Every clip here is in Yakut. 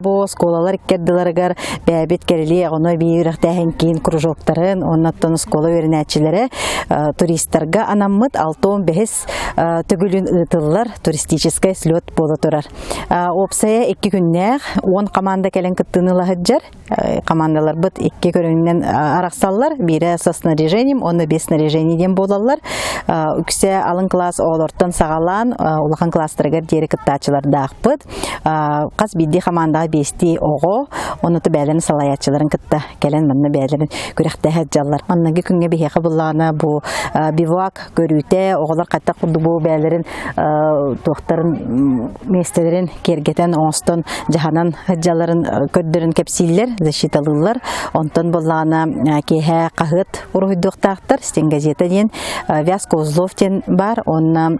Бу оскуолалар иккэрдиларыгар бэйэбит кэрэлии оҕону эбии үөрэхтээһин киин кружоктарын уонна оттон оскуола үөрэнээччилэрэ туристарга анаммыт 65 төгүлүн ыытыллар туристическай слет буола турар. Уопсайа икки күннээх 10 команда кэлэн кыттыыны ыла сылдьар. Командаларбыт икки көрүҥүнэн арахсаллар. Биирэ со снаряжением уонна без снаряжения диэн буолаллар. Үксэ алын кылаас оҕолортон саҕалаан улахан кылаастарыгар диэри кыттааччылардаахпыт. Хас биирдии хамаандаҕа биэстии оҕо, онно бэйэлэрин салайааччыларын кытта кэлэн манна бэйэлэрин күрэхтэһэ сылдьаллар. Манныгы күҥҥэ биһиэхэ буллаҕына бу бивуак көрүүтэ, оҕолор хайдах курдук бу бэйэлэрин туохтарын миэстэлэрин киэргэтэн оҥостон дьаһанан сылдьалларын көрдөрөн кэпсииллэр, защиталыыллар. Онтон буоллаҕына киэһэ хаһыат уруһуйдуохтаахтар, стенгазета диэн вязка узлов диэн баар, уонна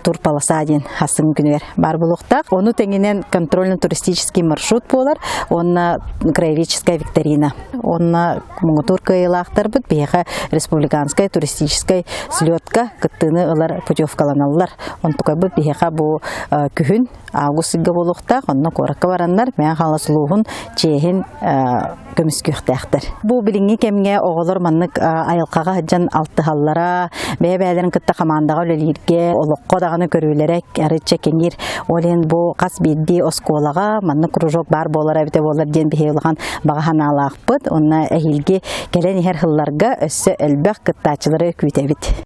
турполоса диэн хассын күнүгэр баар буолуохтаах. Ону тэҥинэн контрольно-туристический маршрут буолар уонна краеведческая викторина. Уонна муҥутуур кыайыылаахтарбыт биһиэхэ республиканскай туристическай слетка кыттыыны ылар путевкаланаллар. Онтукайбыт биһиэхэ бу күһүн август ыйга буолуохтаах. Онно куоракка бараннар Мэҥэ Хаҥалас улууһун чиэһин көмүскүөхтээхтэр. Бу билиҥҥи кэмҥэ оҕолор маннык айылҕаҕа сылдьан алтыһаллара, бэйэ-бэйэлэрин кытта хамаандаҕа үлэлииргэ, олоххо даҕаны көрүүлэрэ арычча кэҥиир. Ол иһин бу хас биирдии оскуолаҕа маннык кружок баар буолара эбитэ буоллар диэн биһиги улахан баҕа санаалаахпыт. Уонна эһиилги кэлэн иһэр сылларга өссө элбэх кыттааччылары күүтэбит.